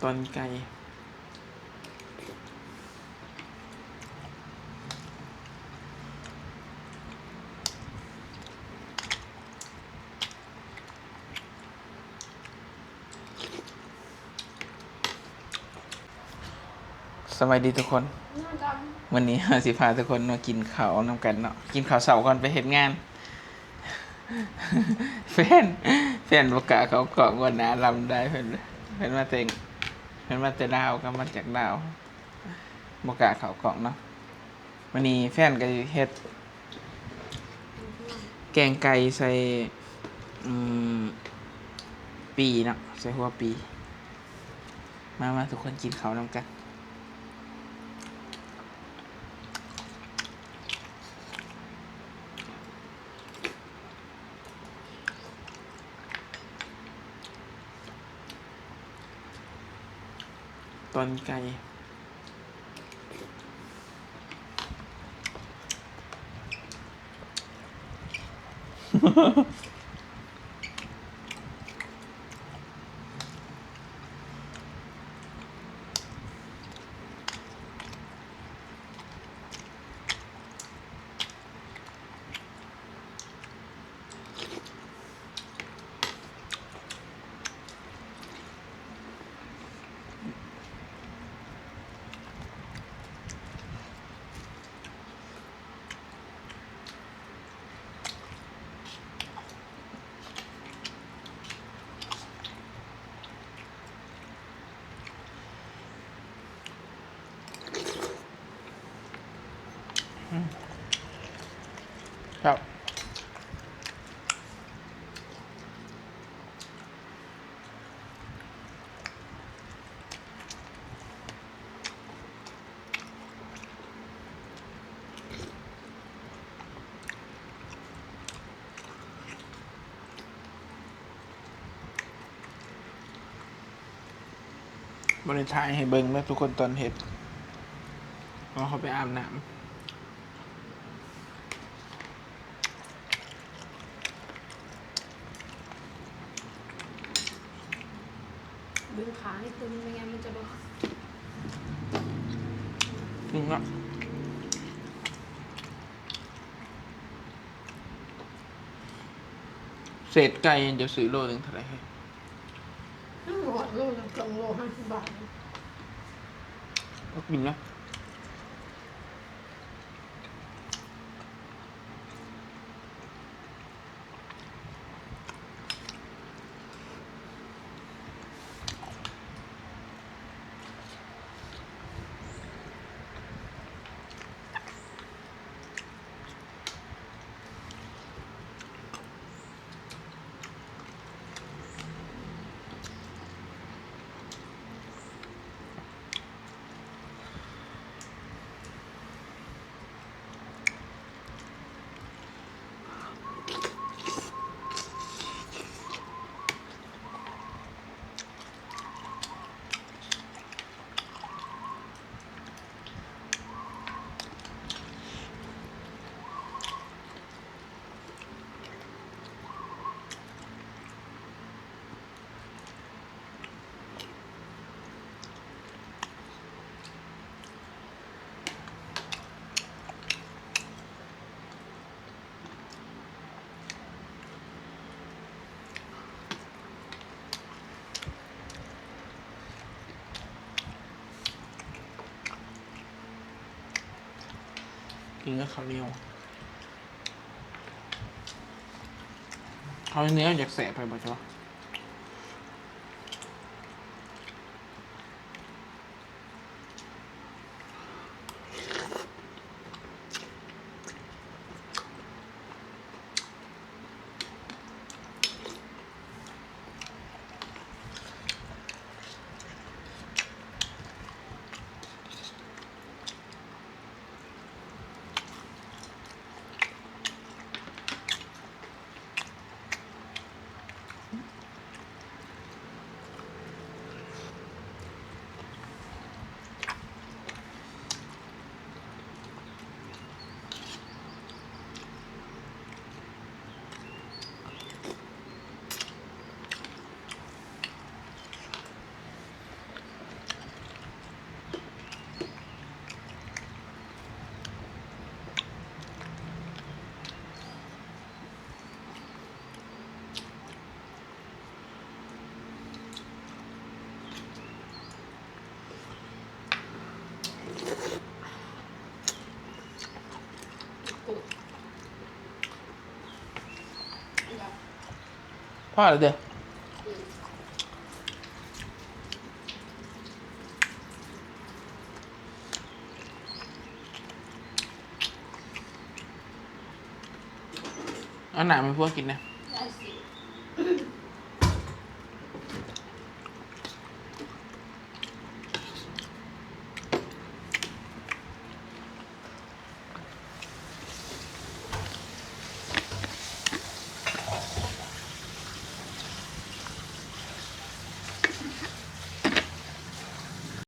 ຕອນໄກ່. ສະບາຍດີທຸກຄົນ, ມື້ນີ້ເຮົາຊິພາທຸກຄົນມາກິນເຂົ້ານຳກັນເນາະ, ກິນເຂົ້າເຊົ້າກ່ອນໄປເຮັດງານ. ແຟນ ແຟນບໍ່ກ້າເຂົ້າກ້ອງ ບໍ່ໜ້າລຳໄດ້ ເພິ່ນ ເພິ່ນມາແຕ່ ເພິ່ນມາແຕ່ລາວ ກັບມາຈາກລາວ ບໍ່ກ້າເຂົ້າກ້ອງເນາະ. ມື້ນີ້ແຟນກໍເຮັດແກງໄກ່ໃສ່ ອືມ ປີເນາະ, ໃສ່ຫົວປີ. ມາ ມາ ທຸກຄົນກິນເຂົ້ານຳກັນ. ຕອນໄກ່. ອືມ ແຊບ. ບໍ່ໄດ້ຖ່າຍໃຫ້ເບິ່ງເດີທຸກຄົນຕອນເຮັດ, ເພາະເຮົາໄປອາບນ້ຳ. ເບິ່ງຂາໃຫ້ຕຶງ ບໍ່ຊັ້ນມັນຈະບໍ່ ນີ້ນະ. ເສດໄກ່ຈະຊື້ໂລໜຶ່ງເທົ່າໃດເຮີ້ຍ? ໂລລະສອງຮ້ອຍຫ້າສິບບາດ. ກໍກິນນະ. ກິນກັບເຂົ້າໜຽວ. ເຂົ້າໜຽວຢາກແຊບໄປບໍ່ເຈົ້າ? ອ ພໍແລ້ວເດີ້. ເອົານ້ຳໃຫ້ຜົວກິນແດ່.